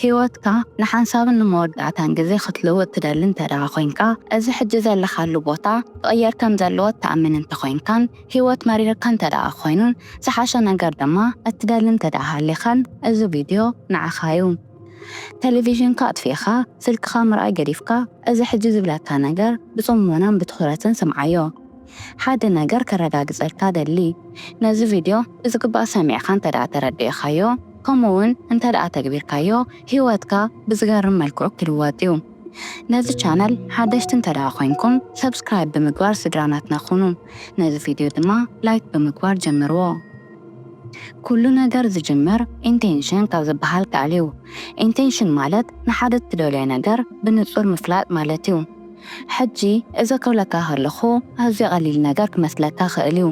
ህይወትካ ንሓንሳብን ንመወዳእታን ግዜ ክትልውጥ ትደሊ እንተ ደኣ ኮይንካ፣ እዚ ሕጂ ዘለኻሉ ቦታ ክቕየር ከም ዘለዎ እትኣምን እንተ ኮይንካን ህይወት መሪርካ እንተ ደኣ ኮይኑን ዝሓሸ ነገር ድማ እትደሊ እንተ ደኣ ሃሊኻን፣ እዚ ቪድዮ ንዓኻ እዩ። ቴሌቪዥንካ ኣጥፊእኻ፣ ስልክኻ ምርኣይ ገዲፍካ፣ እዚ ሕጂ ዝብለካ ነገር ብጽሞናን ብትኹረትን ስምዓዮ። ሓደ ነገር ከረጋግጸልካ ደሊ። ነዚ ቪድዮ ብዝግባእ ሰሚዕካ እንተ ደኣ ተረዲእካዮ፣ ከምኡ እውን እንተ ደኣ ተግቢርካዮ፣ ህይወትካ ብዝገርም መልክዑ ክልወጥ እዩ። ነዚ ቻነል ሓደሽቲ እንተ ደኣ ኮይንኩም፣ ሰብስክራይብ ብምግባር ስድራ ናትና ኩኑ። ነዚ ቪድዮ ድማ ላይክ ብምግባር ጀምርዎ። ኩሉ ነገር ዝጅምር ኢንቴንሽን ካብ ዝበሃል ቃል እዩ። ኢንቴንሽን ማለት ንሓደ እትደልዮ ነገር ብንጹር ምፍላጥ ማለት እዩ። ሕጂ እዚ ክብለካ ከለኹ ኣዝዩ ቀሊል ነገር ክመስለካ ክእል እዩ።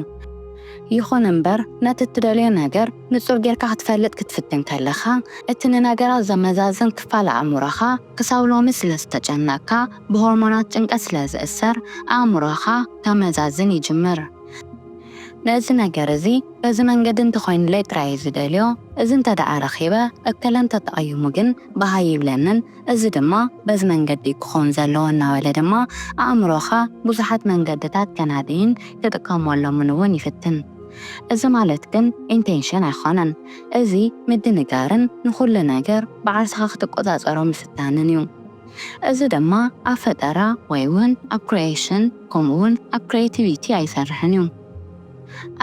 ይኹን እምበር ነቲ እትደልዮ ነገር ንጹር ጌርካ ክትፈልጥ ክትፍትን ከለኻ፣ እቲ ንነገራት ዘመዛዝን ክፋል ኣእምሮኻ ክሳብ ሎሚ ስለ ዝተጨነቕካ፣ ብሆርሞናት ጭንቀት ስለ ዝእሰር ኣእምሮኻ ከመዛዝን ይጅምር። ነዚ ነገር እዚ በዚ መንገዲ እንተኾይኑለይ ጥራይ እየ ዝደልዮ፣ እዚ እንተ ደኣ ረኺበ እከለ እንተተቐይሙ ግን በሃይ ይብለንን፣ እዚ ድማ በዚ መንገዲ ክኸውን ዘለዎ እናበለ ድማ ኣእምሮኻ ብዙሓት መንገድታት ከናድይን ክጥቀመሎምን እውን ይፍትን። እዚ ማለት ግን ኢንቴንሽን ኣይኾነን። እዚ ምድንጋርን ንኹሉ ነገር ብዓርስኻ ክትቆጻጸሮ ምፍታንን እዩ። እዚ ድማ ኣብ ፈጠራ ወይ እውን ኣብ ክሪኤሽን ከምኡ እውን ኣብ ክሪኤቲቪቲ ኣይሰርሕን እዩ።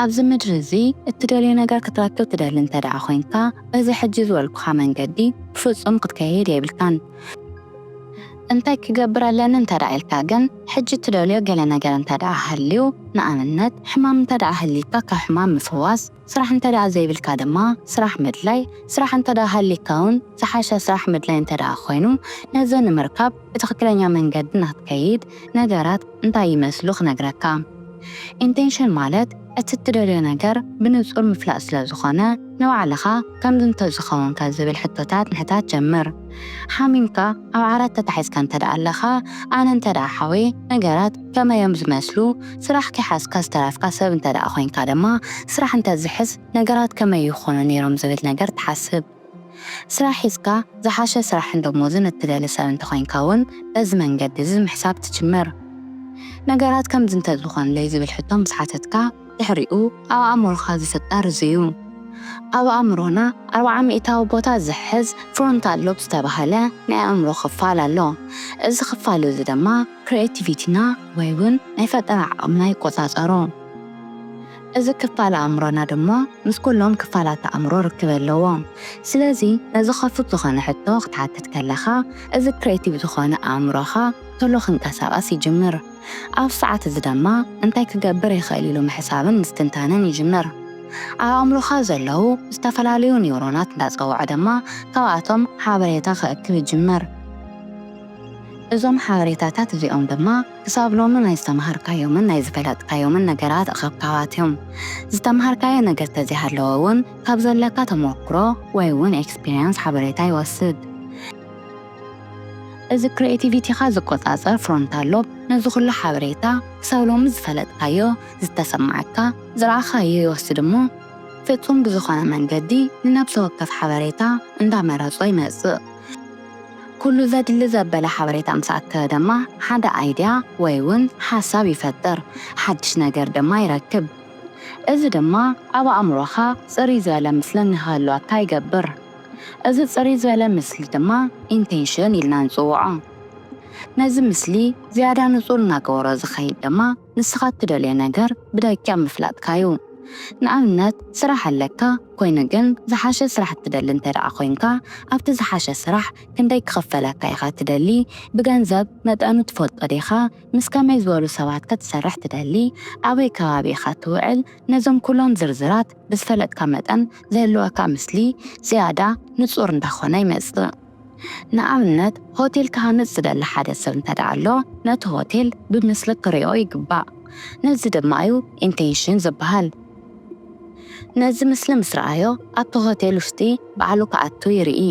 ኣብዚ ምድሪ እዚ እትደልዮ ነገር ክትረክብ ትደሊ እንተ ደኣ ኮይንካ፣ በዚ ሕጂ ዝበልኩኻ መንገዲ ብፍጹም ክትከይድ የብልካን። እንታይ ክገብር ኣለኒ እንተ ደኣ ኢልካ ግን፣ ሕጂ እትደልዮ ገለ ነገር እንተ ደኣ ሃልዩ፣ ንኣብነት ሕማም እንተ ደኣ ሃልዩካ ካብ ሕማም ምፍዋስ፣ ስራሕ እንተ ደኣ ዘይብልካ ድማ ስራሕ ምድላይ፣ ስራሕ እንተ ደኣ ሃልዩካ እውን ዝሓሸ ስራሕ ምድላይ እንተ ደኣ ኮይኑ፣ ነዚ ንምርካብ ብትኽክለኛ መንገዲ ንክትከይድ ነገራት እንታይ ይመስሉ ክነግረካ። ኢንቴንሽን ማለት እቲ እትደልዮ ነገር ብንጹር ምፍላጥ ስለ ዝኾነ፣ ንባዕልኻ ከምዚ እንተዝኸውንከ ዝብል ሕቶታት ምሕታት ጀምር። ሓሚምካ ኣብ ዓራት ተታሒዝካ እንተ ደኣ ኣለኻ፣ ኣነ እንተ ደኣ ሓወየ ነገራት ከመይ እዮም ዝመስሉ፣ ስራሕ ከይሓዝካ ዝተረፍካ ሰብ እንተ ደኣ ኮይንካ ድማ፣ ስራሕ እንተዝሕዝ ነገራት ከመይ ይኾኑ ነይሮም ዝብል ነገር ትሓስብ። ስራሕ ሒዝካ ዝሓሸ ስራሕን ደሞዝን እትደሊ ሰብ እንተኾይንካ እውን በዚ መንገዲ እዚ ምሕሳብ ትጅምር። ነገራት ከምዚ እንተዝኾኑለይ ዝብል ሕቶ ምስ ሓተትካ ድሕሪኡ ኣብ ኣእምሮኻ ዝፍጠር እዚ እዩ። ኣብ ኣእምሮና ኣርብዓ ሚእታዊ ቦታ ዝሕዝ ፍሮንታል ሎብ ዝተባህለ ናይ ኣእምሮ ክፋል ኣሎ። እዚ ክፋል እዚ ድማ ክሪኤቲቪቲና ወይ እውን ናይ ፈጠራ ዓቕምና ይቆጻጸሮ። እዚ ክፋል ኣእምሮና ድማ ምስ ኩሎም ክፋላት ኣእምሮ ርክብ ኣለዎ። ስለዚ ነዚ ከፉት ዝኾነ ሕቶ ክትሓትት ከለኻ፣ እዚ ክሬቲቭ ዝኾነ ኣእምሮኻ ቶሎ ክንቀሳቐስ ይጅምር። ኣብ ሰዓት እዚ ድማ እንታይ ክገብር ይኽእል ኢሉ ምሕሳብን ምስትንታንን ይጅምር። ኣብ ኣእምሮኻ ዘለዉ ዝተፈላለዩ ኒውሮናት እንዳጸውዐ ድማ ካብኣቶም ሓበሬታ ክእክብ ይጅምር። እዞም ሓበሬታታት እዚኦም ድማ ክሳብ ሎሚ ናይ ዝተምሃርካዮምን ናይ ዝፈለጥካዮምን ነገራት ኣኸብካባት እዮም። ዝተምሃርካዮ ነገር ተዘይሃለወ እውን ካብ ዘለካ ተመክሮ ወይ እውን ኤክስፒሪየንስ ሓበሬታ ይወስድ። እዚ ክሪኤቲቪቲኻ ዝቆጻጸር ፍሮንታል ሎብ ነዚ ኩሉ ሓበሬታ ክሳብ ሎሚ ዝፈለጥካዮ፣ ዝተሰማዓካ፣ ዝረኣኻዮ ይወስድ እሞ ፍጹም ብዝኾነ መንገዲ ንነብሲ ወከፍ ሓበሬታ እንዳመረጾ ይመጽእ። ኩሉ ዘድሊ ዘበለ ሓበሬታ ምስ ኣከበ ድማ ሓደ ኣይድያ ወይ እውን ሓሳብ ይፈጥር፣ ሓድሽ ነገር ድማ ይረክብ። እዚ ድማ ኣብ ኣእምሮኻ ጽርይ ዝበለ ምስሊ ንክህልወካ ይገብር። እዚ ጽርይ ዝበለ ምስሊ ድማ ኢንቴንሽን ኢልና ንጽውዖ። ነዚ ምስሊ ዝያዳ ንጹር እናገበሮ ዝኸይድ ድማ ንስኻ እትደልዮ ነገር ብደቂቕ ምፍላጥካ እዩ። ንኣብነት ስራሕ ኣለካ ኮይኑ ግን ዝሓሸ ስራሕ እትደሊ እንተ ደኣ ኮይንካ ኣብቲ ዝሓሸ ስራሕ ክንደይ ክኽፈለካ ኢኻ ትደሊ? ብገንዘብ መጠኑ ትፈልጦ ዲኻ? ምስ ከመይ ዝበሉ ሰባትከ ትሰርሕ ትደሊ? ኣበይ ከባቢ ኢኻ ትውዕል? ነዞም ኩሎም ዝርዝራት ብዝፈለጥካ መጠን ዝህልወካ ምስሊ ዝያዳ ንጹር እንዳኾነ ይመጽእ። ንኣብነት ሆቴል ክሃንጽ ዝደሊ ሓደ ሰብ እንተ ደኣ ኣሎ ነቲ ሆቴል ብምስሊ ክሪኦ ይግባእ። ነዚ ድማ እዩ ኢንቴንሽን ዝበሃል። ነዚ ምስሊ ምስ ረኣዮ ኣብቲ ሆቴል ውሽጢ ባዕሉ ክኣቱ ይርኢ፣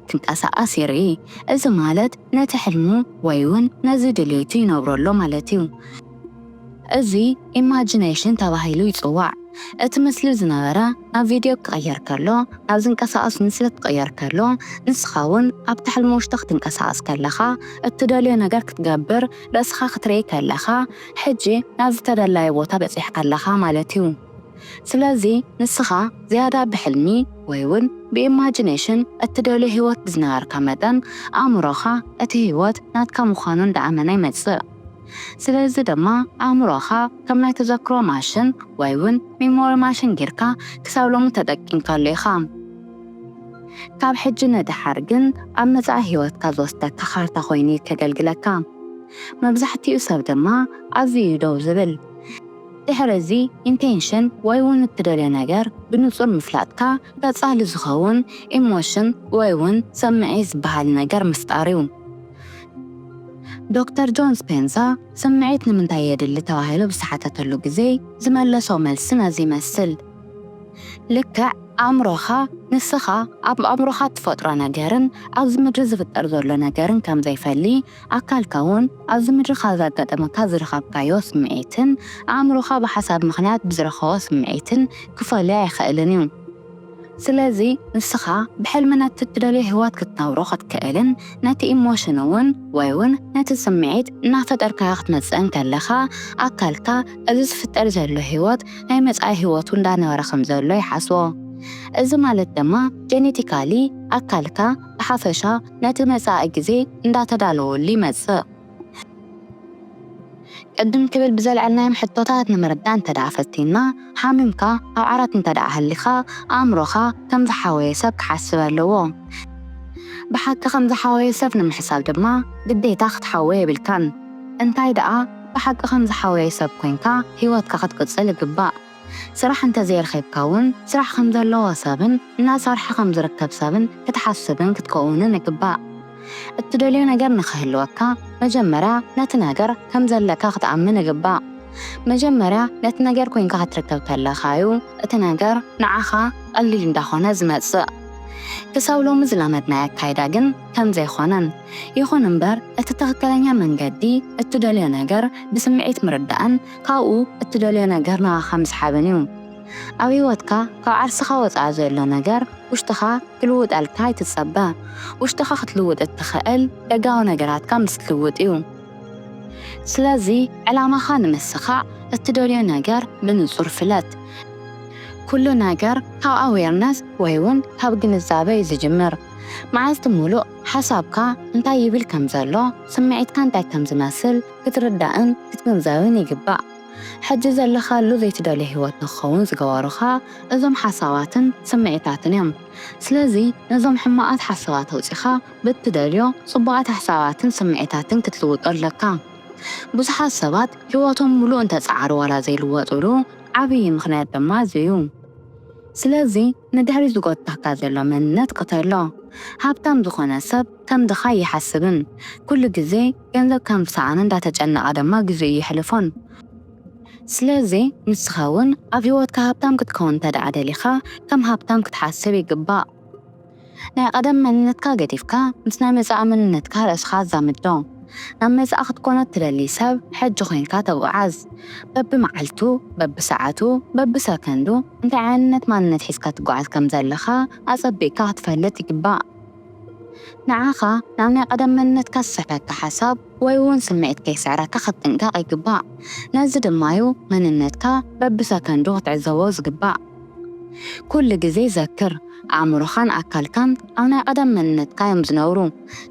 ክንቀሳቐስ ይርኢ። እዚ ማለት ነቲ ሕልሙ ወይ እውን ነዚ ድሌቱ ይነብሮ ኣሎ ማለት እዩ። እዚ ኢማጂኔሽን ተባሂሉ ይጽዋዕ። እቲ ምስሊ ዝነበረ ናብ ቪድዮ ክቕየር ከሎ፣ ናብ ዝንቀሳቐስ ምስለ ክቕየር ከሎ፣ ንስኻ እውን ኣብቲ ሕልሚ ውሽጢ ክትንቀሳቐስ ከለኻ እትደልዮ ነገር ክትገብር ርእስኻ ክትርኢ ከለኻ፣ ሕጂ ናብ ዝተደላየ ቦታ በጺሕካ ኣለኻ ማለት እዩ። ስለዚ ንስኻ ዝያዳ ብሕልሚ ወይ እውን ብኢማጂኔሽን እትደልዮ ህይወት ብዝነበርካ መጠን፣ ኣእምሮኻ እቲ ህይወት ናትካ ምዃኑ እንዳኣመነ ይመጽእ። ስለዚ ድማ ኣእምሮኻ ከም ናይ ተዘክሮ ማሽን ወይ እውን ሜሞሪ ማሽን ጌርካ ክሳብ ሎሚ ተጠቂምካሉ ኢኻ። ካብ ሕጂ ንደሓር ግን ኣብ መጻኢ ህይወትካ ዝወስደካ ካርታ ኮይኑ እዩ ከገልግለካ። መብዛሕትኡ ሰብ ድማ ኣብዚ እዩ ደው ዝብል። ድሕሪ እዚ ኢንቴንሽን ወይ እውን እትደልዮ ነገር ብንጹር ምፍላጥካ ቀጻሊ ዝኸውን ኢሞሽን ወይ እውን ስምዒት ዝበሃል ነገር ምፍጣር እዩ። ዶክተር ጆን ስፔንዛ ስምዒት ንምንታይ የድሊ ተባሂሉ ብዝተሓተተሉ ግዜ ዝመለሶ መልሲ ነዚ ይመስል። ልክዕ ኣእምሮኻ ንስኻ ኣብ ኣእምሮኻ እትፈጥሮ ነገርን ኣብዚ ምድሪ ዝፍጠር ዘሎ ነገርን ከም ዘይፈሊ፣ ኣካልካ እውን ኣብዚ ምድሪ ካብ ዘጋጠመካ ዝረኸብካዮ ስምዒትን ኣእምሮኻ ብሓሳብ ምኽንያት ብዝረኸቦ ስምዒትን ክፈልዮ ኣይኽእልን እዩ። ስለዚ ንስኻ ብሕልሚ ነቲ እትደልዮ ህይወት ክትነብሮ ክትክእልን ነቲ ኢሞሽን እውን ወይ እውን ነቲ ስምዒት እናፈጠርካዮ ክትመጽእን ከለኻ ኣካልካ እዚ ዝፍጠር ዘሎ ህይወት ናይ መጻኢ ህይወቱ እንዳነበረ ከም ዘሎ ይሓስቦ። እዚ ማለት ድማ ጄኔቲካሊ ኣካልካ ብሓፈሻ ነቲ መጻኢ ግዜ እንዳተዳለወሉ ይመጽእ። ቅድም ክብል ብዘልዐልናዮም ሕቶታት ንምርዳእ እንተ ደኣ ፈቲንና፣ ሓሚምካ ኣብ ዓራት እንተ ደኣ ሃሊኻ፣ ኣእምሮኻ ከም ዝሓወየ ሰብ ክሓስብ ኣለዎ። ብሓቂ ከም ዝሓወየ ሰብ ንምሕሳብ ድማ ግዴታ ክትሓወ የብልካን። እንታይ ደኣ ብሓቂ ከም ዝሓወየ ሰብ ኮይንካ ህይወትካ ክትቅጽል ይግባእ። ስራሕ እንተ ዘይረኺብካ እውን ስራሕ ከም ዘለዎ ሰብን እናሰርሐ ከም ዝርከብ ሰብን ክትሓስብን ክትከውንን ይግባእ። እትደልዮ ነገር ንኽህልወካ መጀመርያ ነቲ ነገር ከም ዘለካ ክትኣምን ይግባእ። መጀመርያ ነቲ ነገር ኮይንካ ክትርከብ ከለኻ እዩ እቲ ነገር ንዓኻ ቀሊል እንዳኾነ ዝመጽእ። ክሳብ ሎሚ ዝለመድናዮ ኣካይዳ ግን ከምዚ ኣይኮነን። ይኹን እምበር እቲ ትኽክለኛ መንገዲ እትደልዮ ነገር ብስምዒት ምርዳእን ካብኡ እትደልዮ ነገር ናባኻ ምስሓብን እዩ። ኣብ ህይወትካ ካብ ዓርስኻ ወጻኢ ዘሎ ነገር ውሽጥኻ ክልውጠልካ ኣይትጸበ። ውሽጥኻ ክትልውጥ እትኽእል ደጋዊ ነገራትካ ምስ ትልውጥ እዩ። ስለዚ ዕላማኻ ንምስኻዕ እትደልዮ ነገር ብንጹር ፍለጥ። ኩሉ ነገር ካብ ኣዌርነስ ወይ እውን ካብ ግንዛበ እዩ ዝጅምር። መዓልቲ ሙሉእ ሓሳብካ እንታይ ይብል ከም ዘሎ፣ ስምዒትካ እንታይ ከም ዝመስል ክትርዳእን ክትግንዘብን ይግባእ። ሕጂ ዘለኻሉ ዘይትደልዮ ህይወት ንክኸውን ዝገበሩኻ እዞም ሓሳባትን ስምዒታትን እዮም። ስለዚ ነዞም ሕማቓት ሓሳባት ኣውጺኻ ብትደልዮ ጽቡቓት ሓሳባትን ስምዒታትን ክትልውጦ ኣለካ። ብዙሓት ሰባት ህይወቶም ሙሉእ እንተጻዕሩ ዋላ ዘይልወጡሉ ዓብዪ ምኽንያት ድማ እዚ እዩ። ስለዚ ንድሕሪት ዝጎትተካ ዘሎ መንነት ቅተሎ። ሃብታም ዝኾነ ሰብ ከም ድኻ ኣይሓስብን። ኩሉ ግዜ ገንዘብ ከም ዝሰኣነ እንዳተጨነቐ ድማ ግዜኡ የሕልፎን። ስለዚ ንስኻ እውን ኣብ ህይወትካ ሃብታም ክትከውን እንተ ደኣ ደሊኻ ከም ሃብታም ክትሓስብ ይግባእ። ናይ ቀደም መንነትካ ገዲፍካ ምስ ናይ መጻኢ መንነትካ ርእስኻ ኣዛምዶ። ናብ መጻኢ ክትኮኖ እትደሊ ሰብ ሕጂ ኮይንካ ተጓዓዝ። በብመዓልቱ፣ በብሰዓቱ፣ በብሰከንዱ እንታይ ዓይነት ማንነት ሒዝካ ትጓዓዝ ከም ዘለኻ ኣጸቢቕካ ክትፈልጥ ይግባእ። ንዓኻ ናብ ናይ ቀደም መንነትካ ዝስሕበካ ሓሳብ ወይ እውን ስምዒት ከይስዕረካ ክትጥንቀቕ ይግባእ። ነዚ ድማ እዩ መንነትካ በብሰከንዱ ክትዕዘቦ ዝግባእ። ኩሉ ግዜ ዘክር፣ ኣእምሮኻን ኣካልካን ኣብ ናይ ቀደም መንነትካ እዮም ዝነብሩ።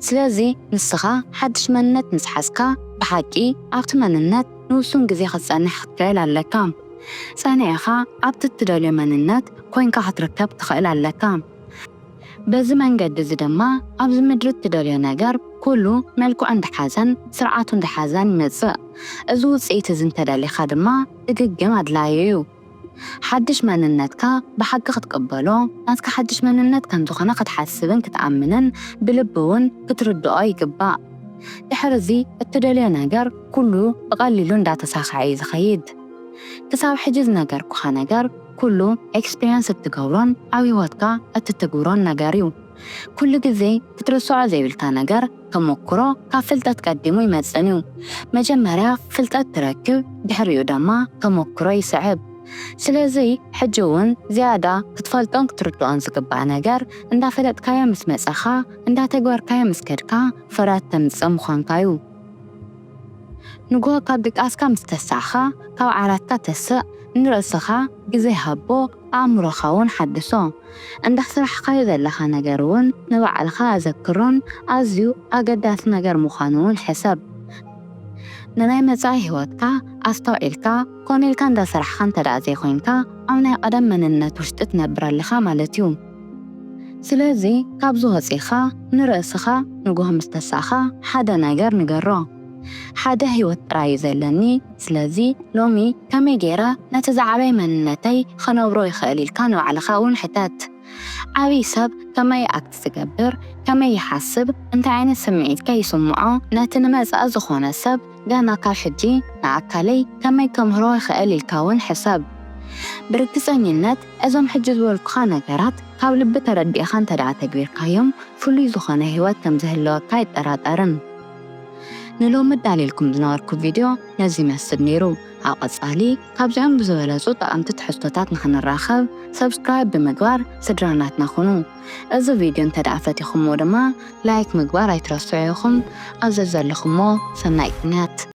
ስለዚ ንስኻ ሓድሽ መንነት ምስ ሓዝካ ብሓቂ ኣብቲ መንነት ንውሱን ግዜ ክትጸንሕ ክትክእል ኣለካ። ጸኒዕኻ ኣብቲ እትደልዮ መንነት ኮይንካ ክትርከብ ትኽእል ኣለካ። በዚ መንገዲ እዚ ድማ ኣብዚ ምድሪ እትደልዮ ነገር ኩሉ መልክዑ እንዳሓዘን ስርዓቱ እንዳሓዘን ይመጽእ። እዚ ውጽኢት እዚ እንተደሊኻ ድማ ድግግም ኣድላዪ እዩ። ሓድሽ መንነትካ ብሓቂ ክትቅበሎ፣ ናትካ ሓድሽ መንነት ከም ዝኾነ ክትሓስብን ክትኣምንን ብልቢ እውን ክትርድኦ ይግባእ። ድሕሪ እዚ እትደልዮ ነገር ኩሉ ብቐሊሉ እንዳተሳኽዐ እዩ ዝኸይድ። ክሳብ ሕጂ ዝነገርኩኻ ነገር ኩሉ ኤክስፒሪየንስ እትገብሮን ኣብ ህይወትካ እትትግብሮን ነገር እዩ። ኩሉ ግዜ ክትርስዖ ዘይብልካ ነገር ተሞክሮ ካብ ፍልጠት ቀዲሙ ይመጽእን እዩ። መጀመርያ ፍልጠት ትረክብ፣ ድሕሪኡ ድማ ተሞክሮ ይስዕብ። ስለዚ ሕጂ እውን ዝያዳ ክትፈልጦን ክትርድኦን ዝግባእ ነገር፣ እንዳፈለጥካዮ ምስ መጻኻ፣ እንዳተግበርካዮ ምስ ከድካ፣ ፍረ ተምጽእ ምዃንካ እዩ። ንግሆ ካብ ድቃስካ ምስ ተሳእኻ፣ ካብ ዓራትካ ተስእ፣ ንርእስኻ ግዜ ሃቦ፣ ኣእምሮኻ እውን ሓድሶ። እንዳሰራሕካዮ ዘለኻ ነገር እውን ንባዕልኻ ኣዘክሮን ኣዝዩ ኣገዳሲ ነገር ምዃኑ እውን ሕሰብ። ንናይ መጻኢ ህይወትካ ኣስተውዒልካ፣ ኮነ ኢልካ እንዳሰራሕካ እንተ ደኣ ዘይኮይንካ፣ ኣብ ናይ ቀደም መንነት ውሽጢ ትነብር ኣለኻ ማለት እዩ። ስለዚ ካብዚ ወጺኻ ንርእስኻ ንግሆ ምስ ተሳእኻ ሓደ ነገር ንገሮ። ሓደ ህይወት ጥራይ እዩ ዘለኒ፣ ስለዚ ሎሚ ከመይ ገይረ ነቲ ዝዓበየ መንነተይ ክነብሮ ይኽእል ኢልካ ንባዕልኻ እውን ሕተት። ዓብዪ ሰብ ከመይ ኣክት ዝገብር፣ ከመይ ይሓስብ፣ እንታይ ዓይነት ስምዒት ከ ይስምዖ፣ ነቲ ንመጻኢ ዝኾነ ሰብ ገና ካብ ሕጂ ንኣካለይ ከመይ ከምህሮ ይኽእል ኢልካ እውን ሕሰብ። ብርግጸኝነት እዞም ሕጂ ዝበልኩኻ ነገራት ካብ ልቢ ተረዲእኻ እንተ ደኣ ተግቢርካዮም ፍሉይ ዝኾነ ህይወት ከም ዝህልወካ ኣይጠራጠርን። ንሎሚ ዳልየልኩም ዝነበርኩ ቪድዮ ነዚ ይመስል ነይሩ። ኣብ ቀጻሊ ካብዚኦም ብዝበለጹ ጠቐምቲ ትሕዝቶታት ንኽንራኸብ ሰብስክራይብ ብምግባር ስድራ ናትና ኩኑ። እዚ ቪድዮ እንተ ደኣ ፈቲኹምዎ ድማ ላይክ ምግባር ኣይትረስዑ ኢኹም። ኣብ ዘዘለኹምዎ ሰናይ ቅንያት።